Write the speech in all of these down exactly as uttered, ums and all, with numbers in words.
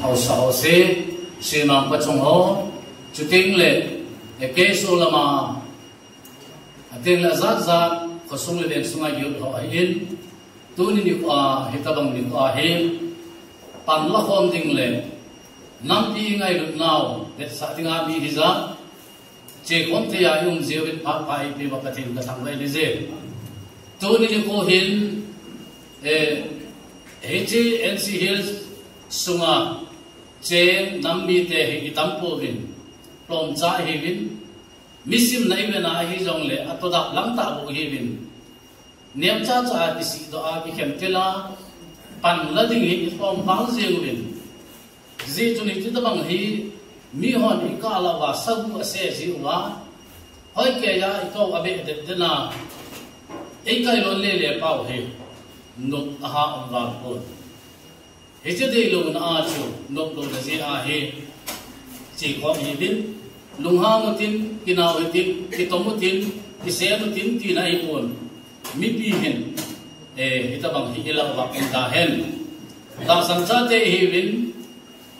Haosa ho se, Semang pachong ho, chuteng le, eh, K S O lama, ateng le ajat jat, khosung le veng sunga youth ho ahin, tuni nikho a, hitabang nikho a hi, panla khom ding le, nampi ngailutnau, vetsah dinga mi hija, chekhom thei a i um jiuvin phat pha eipeuva Pathen kathangvah in eije. Tuni nikho hin, eh, hiche N C Hills sunga cheng nam mite hi itam pouvin, lhomcha ihiuvin, mi simna ivet a ahi jongle, atoh dap lang tah bou ihiuvin. Nemcha cha a kisihdoh a kikhentel a, panla ding hi ilhom pang jeng uvin. Hijeh chun hiche tabang hi, mihon ikah lah uva, sagu ase jiuva, hoikeiya ikou abeh det den a, eikai lon lele pau hi, nop aha um val pon. Hiche deilouna a chu, noplouna jeh a hi, chekhom ihiuvin, lunghang utin, kinau hitin, kitom utin, kisem utin, tina ahipon. Mipi hin, eh, hitabang hi ilah uva um tahen. Tahsan chate ihiuvin,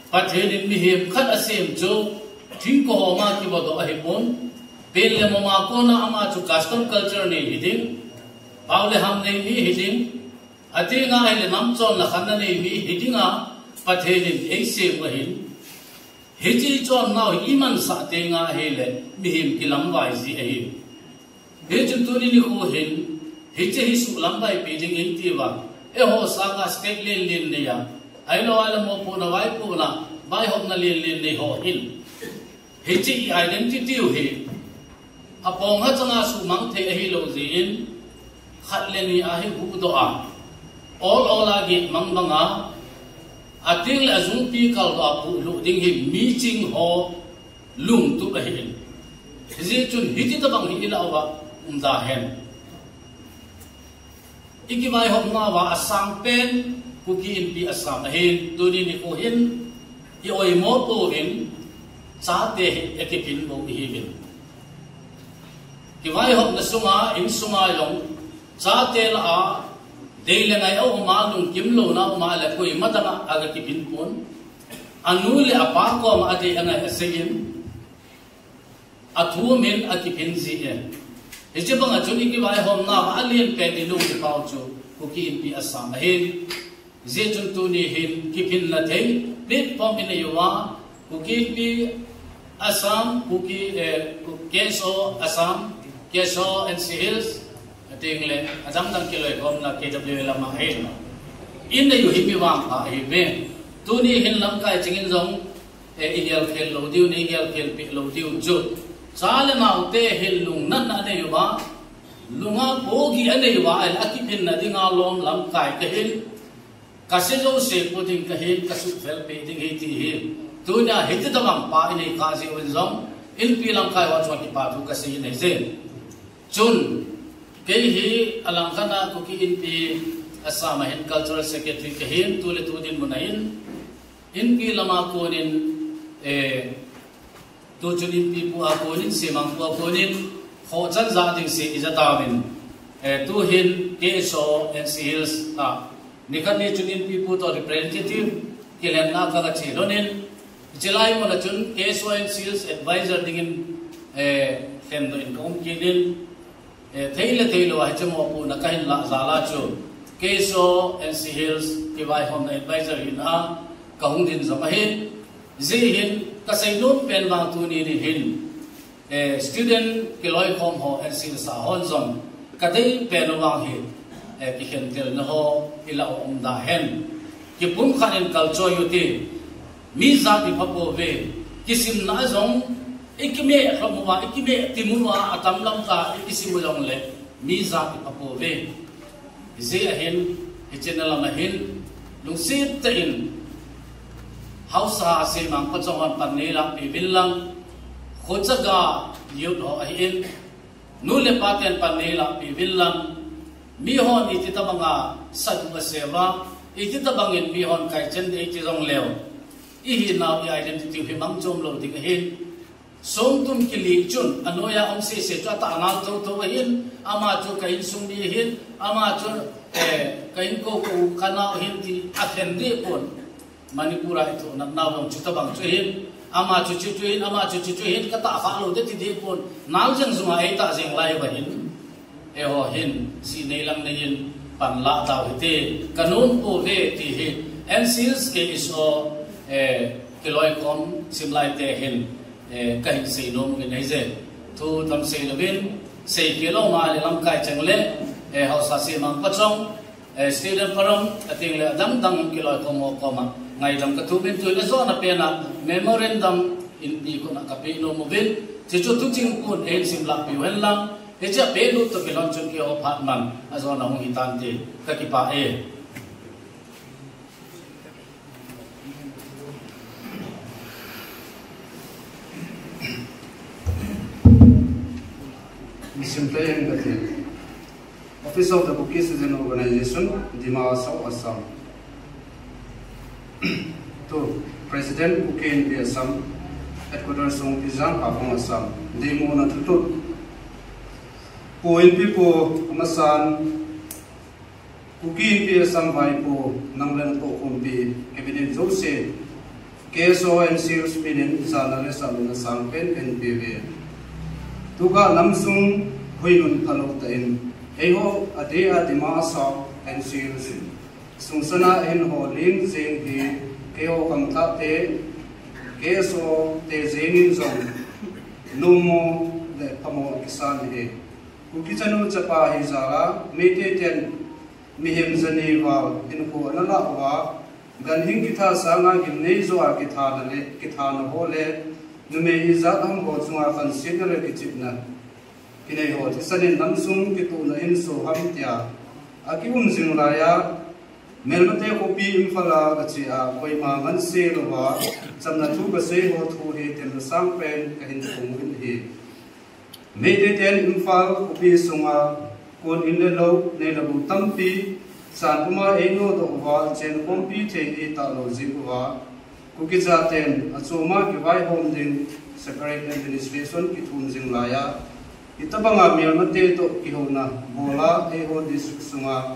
Pathen in mihem khat asem chu, thingkohom a kivodoh ahipon, pen le mama kona ama chu custom culture nei hiding, pao le ham nei mi hiding, atenga ahile namchon le khanna nei mi hidinga, Pathen in eisem u ahin. Hiche ichonnau hi imansah tenga ahile, mihem kilamvai ji ahi. Hichun tuni nikho hin, hiche hi suhlamvaipi ding eitiuva, eiho sanga step len len neiya, ahilou ahile mopohna, vaipohna, vaihopna len len nei ho hin, hiche i identity u hi, apong hachanga suhmang thei ahilou jeh in, khat le ni a hi huhdoh a, ol ol a geh mang manga, ateng le ajungpi kaldoh a puhlut ding hi miching ho lungtup ahin. Hijeh chun hiche tabang hi ilah uva um tahen. Ikivaihopnauva asangpen Kuki Inpi Assam ahin, tuni nikho hin i-oimo pouvin, chate hi akiphin bou ihiuvin. Kivaihopna sunga, insunga jong, chate lah a, dei le ngai aum a, lungkim louna aum a le koima dang a aga kiphin pon. Anu le apa koma adei angai asei in, athumin akiphin ji e. Hiche banga chun ikivaihopnauva alen pen ilung kipau chu Kuki Inpi Assam ahin. Hijeh chun tuni hin kiphinna thei platform inei uva, Kuki Inpi Assam, Kuki, eh, K S O Assam, K S O N C Hills, ateng le adang dang kiloikhomna K W A lama ahin, inei u hi mi vangpha ahiuve. Tuni hin lamkai chengin jong, eh, igel khel lou diu, nei gel khel peh lou diu chu, cha le naote hin lungnatna anei uva, lunga pohgih anei uva, ahile akiphinna dinga lom lamkai kahin, kasei jouse pu ding kahin, kasuhfel peh ding ahi ti hi, tunia hiche tabang pa inei kha jeh uvin jong, Inpi lamkai ho chunga kipa thu kasei in ahije. Chun, kei hi alangkhat a Kuki Inpi Assam a hin Cultural Secretary kahin, tu le tu dinmun a hin, Inpi lama konin, eh, tuchun Inpipu a konin, Semangpu a konin, khohchan ja ding se ija tauvin, eh, tuhin K S O N C Hills a, nikhat ni chun Inpipu toh representative kilhenna kaga che lhonin, hiche lai muna chun K S O N C Hills advisor dingin, eh, lhendoh in kaum kit in, eh, thei le theilou a hiche mopohna kahin lah jal a chu, K S O N C Hills kivaihomna advisor hina kahung ding jong ahi. Hijeh hin kasei nom pen vang tuni ni hin, eh, student kiloikhom ho N C Hills a hon jong kadei pen u vang hi, eh, kikhentelna ho ilah u um tahen. Kipumkhat in kalchoi u hite, mi jat ipha pouve, kisimna a jong ikimeh lhom uva, ikimeh tim uva, atam lam tah a ikisim u jongle mi jat ipha pouve. Hijeh a hin, hiche na lam a hin, lungset tah in, haosa a Semang pachong hon pan neilahpeh uvin lang, khochaga youth ho ahin, nu le pa ten pan neilahpeh uvin lang, mihon iti tabanga sadu asei uva, iti tabangin mihon kaichen ding iti jongleu, ihinau i identity u hi mang chom lou ding ahin, songtun kili chun, anoiya um sese chu atah ngal thotho ahin, ama chu ka insung mi ahin, ama chu, eh, ka inko ka u ka nao ahin ti akhen deh pon. Manipur a i thoh natnau jong chuti bang chu hin, ama chu chu chu hin, ama chu chu chu hin, ka tah kha lou te ti ding pon, nal jeng jung a ei tah jeng lai uva hin, eiho hin sih nei lang nei in pan la tau hite, ka nom pouve ti hi, N C Hills K S O, eh, kiloikhom simlai te hin, eh, ka hin sei nom uvin ahi je. Thu tam sei louvin, sei kit lou ma le lamkai cheng le, eh, haosa Semang Pachong, eh, Student Forum, ateng le adang dang kiloikhom ho koma ngaidam ka thum in, tuin ajona pen a memorandum in mi koma ka pe nom uvin, hichu tuchung kun eihin simlah piu hen lang, hiche a pe lut toh kilhon chun keiho phat man ajona hung hitante, ka kipah e. Simple and clear. Office of the Kuki Student Organization, Dima Hasao, Assam. To, President, Kuki Inpi Assam, Headquarters Songpijang, Haflong, Assam. Deimona thulut. Pu Inpi Pu, amasan, Kuki Inpi Assam vaipo, nang le natoh khompi, cabinet jouse, K S O N C Hills minin jana le sahluna sangpen kahin peuve. Tuka namsung huinun phalou tah in, eiho adeh a Dima Hasao N C Hills sung sanga eihin houlim jing hi, keiho khangthah te, K S O te jeng in jong, nommo le phamo kisan ahi. Kuki chanu chapa hi jal a, Meitei ten mihem jani val hinkho ana lah uva, ganhing kitha sanga gimnei joh a kithana le, kithana ho le, numei ijat ham ho chunga khansetna le kichepna kinei ho thisan in namsung kituhna in so ham tia akium jing lai a, Melmate khopi Imphal a kache a, koima nganse louva, chamna thu kasei ho thu hi temna sangpen kahin phong uvin ahi. Meitei ten Imphal khopi sunga kon in le lou, nei le gou tampi, chan puma einodoh uva, chenkhompi thei eitah lou jeh uva, Kuki jaten achom a kivaihom ding separate administration kithum jing lai a, hitobanga melmate toh kihouna bol a eiho district sunga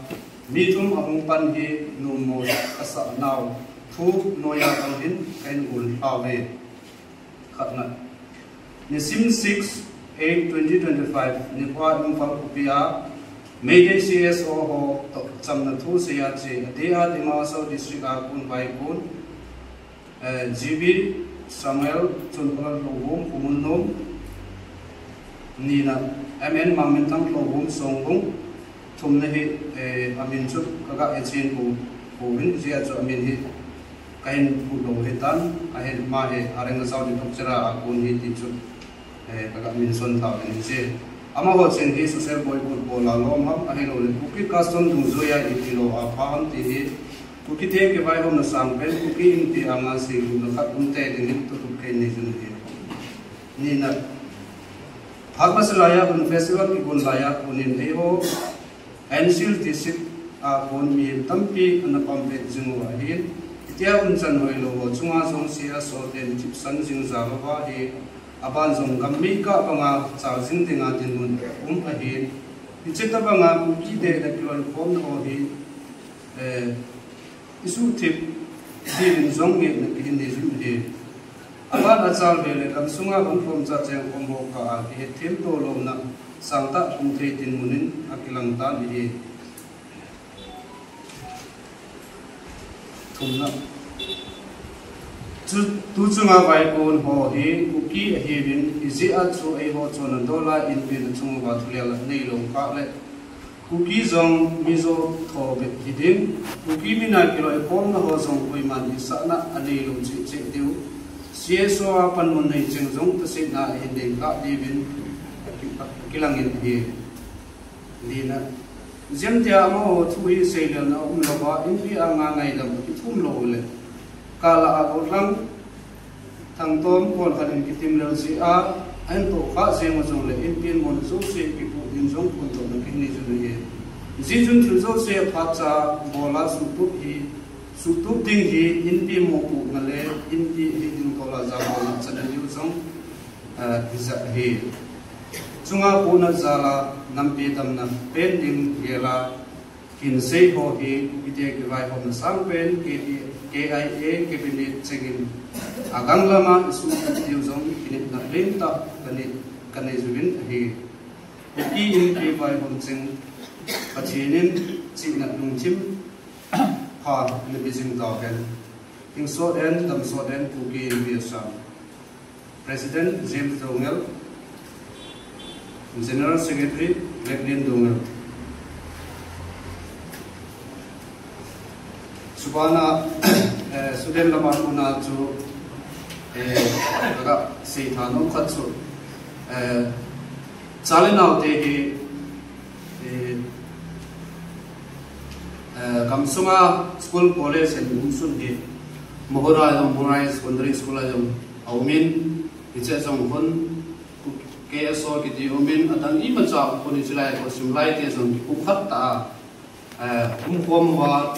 mi thum ahung pan hi nommo asah nau thu noiya kahin, kahin guilhauve. Khatna. Nisim six eight twenty twenty-five nikhoa Imphal khopi a Meitei C S O ho toh chamna thu seiya che adeh a Dima Hasao District a kon vaikon, eh, G B Samuel, Chonphalat Lhouvum, Khomunnom, nina M N Mangminthang, Lhouvum, Songbung, thumna hi, eh, amin chu kaga hechen pou, pouvin, hijeh a chu amin hi kahin phut lou ahitan, ahin ama hi Hareng Asao Ditok Chera a kon ahi ti chu, eh, kaga mention tauvin ahi. Amaho cheng hi social boycott bol a lom ham, ahilouleh Kuki custom dungjuiya iti lou a pha ham ti hi, Kukite kivaihomna sangpen, Kuki Inpi anga seilutna khat umtei dingin thulut kahin nei jing ahi. Nina, phat masa laiya Hun festival kigon laiya konin eiho N C Hills District a kon mi tampi ana pampet jing uva ahin, hitia umchan hoilou ho chunga jong C S O ten thipsan jing jal uva hi, aban jong gam meikah banga chal jing dinga dinmun um ahin, hiche tobanga Kukite le kiloikhomna ho hi, eh, isuhthip diuvin jong ngehna kahin nei jing ahi. Aban achal ve le gamsunga gamkhom cha chengkhom ho kah a kihetthem to louna sangtah lhung thei dinmun in akilang tan ahi. Thumna. Chu, tuchunga vaikon ho hi Kuki ahiuvin, hijeh a chu eiho chonna dola Inpi na chung uva thulel aneilou kah le, Kuki jong Mizo tho bep hiding, Kuki mina kiloikhomna ho jong koiman hisahna aneilou cheh cheh diu, C S O a panmun nei cheng jong tasetna ahin ding kah diuvin aki, akilangin ahi. Lina. Jemtia amaho thu hi seilelna aumlouva, Inpi anga ngaidam akithum lou le, kala a Gotlang, Thangtom, Konkhat in kitimlel jeh a, ahin tohkhah jeng u jongle, Inpi in mona jouse kipoh din jong phondohna kahin nei jing ahi. Hijeh chun thil jouse aphatcha bol a suhtup hi, suhtup ding hi, Inpi mopohna le, Inpi hiding tola jabolna channel diu jong, ah, hijat ahi. Chunga pohna jal a, nampi damna pen ding gel a, Hin sei ho hi Kukite kivaihomna sangpen K I A Cabinet chengin agang lama isuhtup diu jong kinepna lentah kanei, kanei uvin ahi. Kuki Inpi vaihom cheng Pathen in chihna lungthim pha ana pejing tauhen. Hingsot hen, damsot hen, Kuki Inpi Assam. President James Doungel, General Secretary Redlin Doungel. Chubana, eh, student lama kona chu, eh, kaga seitha nom khat chu, eh, chale naote hi, eh, eh, gamsunga school college hin umsun hi, Mahur a jong, Mahur Higher Secondary School a jong aumin, hiche jong khun, K S O kiti umin, adang imacha khun hiche lai ko simlai te jong kipumkhat ta a, eh, umkhom uva,